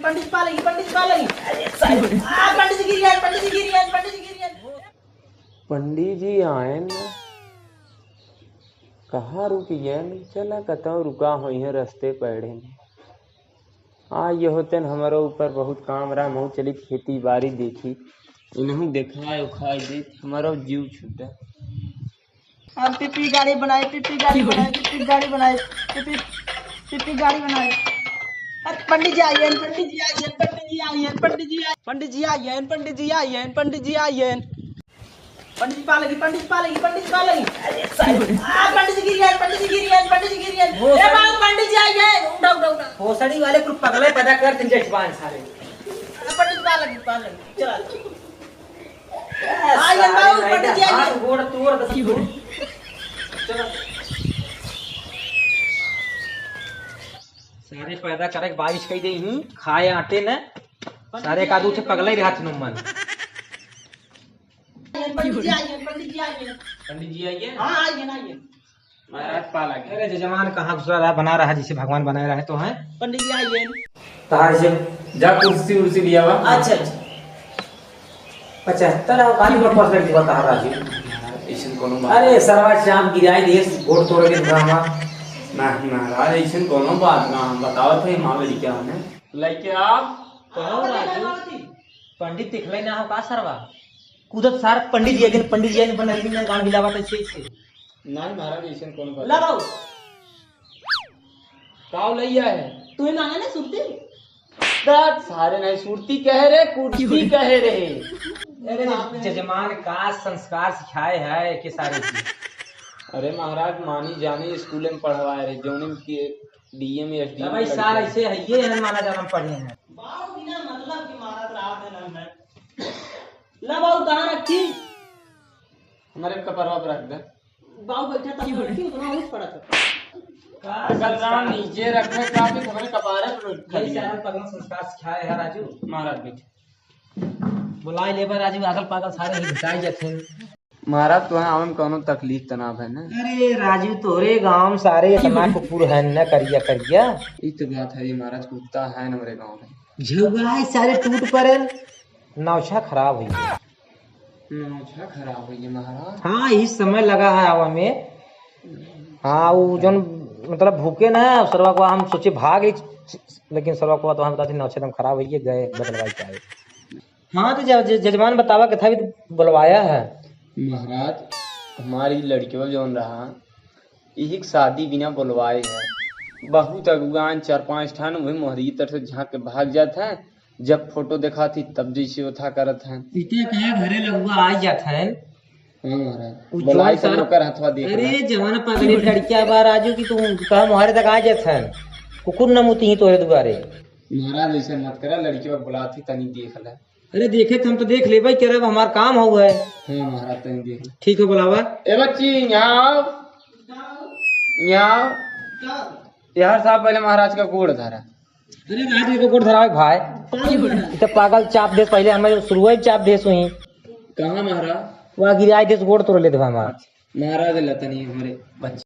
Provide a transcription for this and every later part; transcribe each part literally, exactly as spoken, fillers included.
पंडित जी पा लगी, पंडित जी पा लगी। अरे साहब, आ, पंडित जी गिर गए, पंडित जी गिर गए, पंडित जी गिर गए। पंडित जी आएन, कहाँ रुक गएन? चला, कतौ रुका होइहैं रस्ते पैड़े में। आ, ये होतेन, हमरो ऊपर बहुत काम रहा, महूँ चली खेती बारी देखी, इनहूँ देखाए उखाए दे, हमरो जीव छूटा। हम पीपी गाड़ी बनाए, पीपी गाड़ी बनाए, पीपी गाड़ी बनाए, पीपी, पीपी गाड़ी बनाए। अरे पंडित जी आइए, पंडित जी आइए, पंडित जी आइए, पंडित जी आइए, पंडित जी आइए, पंडित जी आइए, पंडित जी आइए। पंडित जी पा लगी, पंडित जी पा लगी, पंडित जी पा लगी। अरे साहब, आ, पंडित जी गिर गए, पंडित जी गिर गए, पंडित जी गिर गए। ए बाबू, पंडित जी आइए, उठा, उठा, उठा। भोसड़ी वाले कुल पगले पैदा कर दिन जजमान सारे। अरे पंडित जी पा लगी, पा लगी। चला। आइए बाबू, पंडित जी आइए। हाथ गोड़ तोड़ दे। चलो। सारे पैदा करे के बारिश कई दे ही, खाए आटे न। सारे का दूठे पगले रहा थे नुम्मन। पंडित जी आइए, पंडित जी आइए। पंडित जी आइए। हाँ, आइए ना, आइए। महाराज पा लगे। अरे जजमान कहाँ दूसरा राह बना रहा, जिसे भगवान बनाए रहे तो हैं। पंडित जी आइए। तहार से जा कुर्सी उर्सी लिया वा। अच्छा, अच्छा। पचहत्तर आओ, काली पर पस लग बता राजू। ऐसन कोनो बात अरे सरवा चाप गिराई दे, गोड़ तोड़ के दिखा हमार। नहीं महाराज, ऐसन कोनो बात ना, हम बतावत है, माँ लड़का हमें। लड़के आप। कहो राजू, पंडित दिखले ना हो का सरवा? कूदत सार पंडित जी, अगिन पंडित जी, अगिन पंडित जी, गांड हिलावत है, छे, छे। नहीं महाराज, ऐसन कोनो बात ला नहीं। बाबू। काव लइया है? तू ही मांगा ना सुरती? दांत सारे नहीं, सुरती कहे रे, कुर्सी कहे रे। अरे जजमान का संस्कार सिखाए है के सारे की? अरे महाराज, मानी जानी स्कूल में पढ़वाए रहे, जोने की डीएम, एसडीएम भाई लड़के। सार ऐसे है, ये है माना जाना पढ़े हैं। बाबू बिना मतलब की मारत रहा है ना मैं। ला बाबू, कहाँ रखी? हमारे कपरवा पर रख दे। बाबू बैठा था, क्यों? क्यों उतना ऊंच पड़ा था? का अगर राम नीचे रखे का भी तुम्हारे कपारे पर रख यही दिया। सारा पगला संस्कार सिखाए है राजू। महाराज बैठे। बुलाए लेबा राजू, अगल पागल सारे ही घुटाई जाते हैं। महाराज, तोहे आवे में कौनो तकलीफ त ना भय ना? अरे राजू, तोहरे गांव में सारे इतना कुकुर है न, करिया करिया। ई तो बात है, ये महाराज, कुत्ता है न हमरे गांव में। झुआ है सारे टूट पड़े, नौछा खराब हुई है। नौछा खराब हुई है महाराज। हाँ, यही समय लगा है आवा में। हाँ, वो जौन मतलब भूखे ना, सरवा को हम सोचे भाग ली, लेकिन सरवा को तो हम बताते नौछा एकदम खराब हुई है, गए बदलवाई के आए। हाँ, तो ज-, ज-, जजमान बतावा के था भी तो बुलवाया है। महाराज, हमारी लड़कियों जौन रहा, यही के शादी बिना बुलवाए है। बहुत अगुआन चार पांच ठान वही मोहरी तर से झांक के भाग जात है। जब फोटो देखा थी तब जैसे ओथा करत है। इते कहे घरे लगुआ आ जात है। हाँ महाराज, उ बुलाई जौन तो सार-, ओकर हथवा देख अरे ला। जवान पागल लड़किया बा राजू की तू कहा मोहरे तक आ जात है। कुकुर न मुती ही तोरे दुआरे। महाराज ऐसे मत करा, लड़किया बुलाती तनी देख ले। अरे देखे तो हम तो देख लेबे करब, हमार काम हउ है। हाँ महाराज, तनी देख ले। ठीक है, बुलावा। ए बच्ची, यहाँ आओ, यहाँ आओ। यार साहब, पहले महाराज का गोड़ धरा। अरे राजू के गोड़ धरावे भाई। इ तो पागल चाप देस, पहले हमें शुरुआत चाप देस वहीं। कहाँ महाराज? वहाँ गिराई देस, गोड़ तोड़ लेत बा हमार। महाराज लतनी हमारे बच्चे।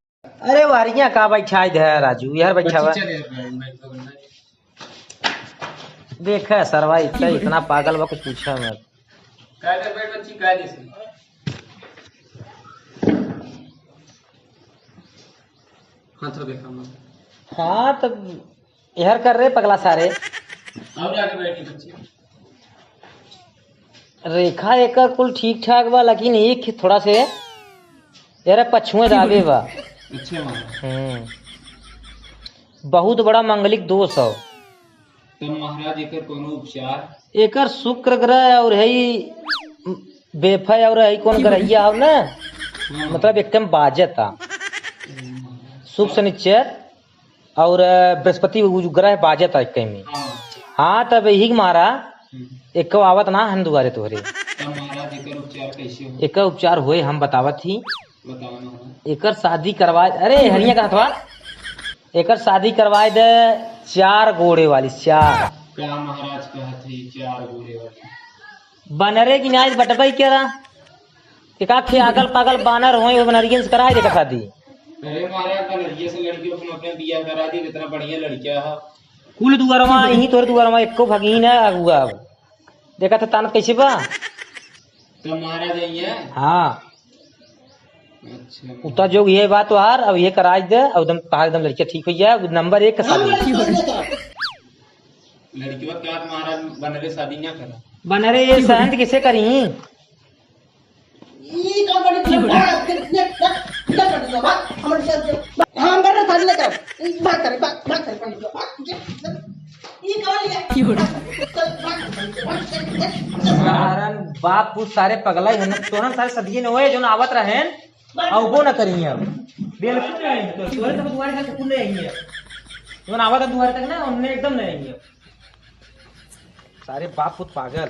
अरे वारियां का बैठाई दे राजू, यार बैठा हुआ। बच्ची चले अपना, बैठ लो, बैठ लो। देखा सरवा इतना, इतना पागल बा, कुछ पूछा मत। कायदे बैठ बच्ची, कायदे से। हाथ रख देखा मत। हाँ, तब एहर कर रे पगला सारे। और आगे बैठी बच्ची। रेखा एकर कुल ठीक ठाक बा, लेकिन एक थोड़ा से एरा पछुए दाबे बा। अच्छा बा। हम्म। बहुत बड़ा मांगलिक दोष हौ। तब महाराज एकर कोनो उपचार? एकर शुक्र ग्रह और है बेफा और है कौन ग्रहिया हौ ना? हाँ। मतलब एकदम बाजता। शुक्र शनिचर और बृहस्पति उ ग्रह बाजत है कहीं में। हाँ। हाँ, तब यही के मारा हम्म। एको आवत ना हन दुआरे तोहरे। तब महाराज एकर उपचार कैसे हो? एकर उपचार होए हम बतावत ही। बताओ ना। एकर शादी करवाए, अरे हरिया कहत बा, एकर शादी करवाए दे चार गोड़े वाली, चार। का महाराज कहत है चार गोड़े वाली? बनरे की नाई बटबई के रहा। एक आखे अगल पागल बानर होई, वो बनरियन से कराए दे शादी। अरे महाराज, बनरिया से लड़की अपन अपने बियाह करा दी, इतना बढ़िया लड़किया है। कुल दुआरवा, यही तोर दुआरवा, एको भगही ना अगुआ अब। देखा तो तानत कैसे बा? तो महाराज आई है? हाँ। अच्छा। उतना जोग ये बात तोहार, अब ये कराज दे, अब एकदम तोहार एकदम लड़किया ठीक हो जाए, अब नंबर एक का शादी। लड़किया के हाथ महाराज बनरे शादी ना करा। बनरे ये सहंत किसे करी? ई का बड़ी बात, बात, बात, बात, बात, हम कर रहे साथ लेकर, बात करे, बात, बात करे, पंडित जी, बात, ये, ये कौन लिया? चल, बात, बात, बात, बात। सारन बाप पूत सारे पगला ही हन, तोरन सारे सदिये न होए, जो न आवत रहेन, अउबो न करिए अब। बिल्कुल नहीं, तो तोरे सब दुआरे तक कुल नहीं आएंगे। जो न आवत है दुआरे तक ना, उनने एकदम नहीं आएंगे। सारे बाप पूत पागल।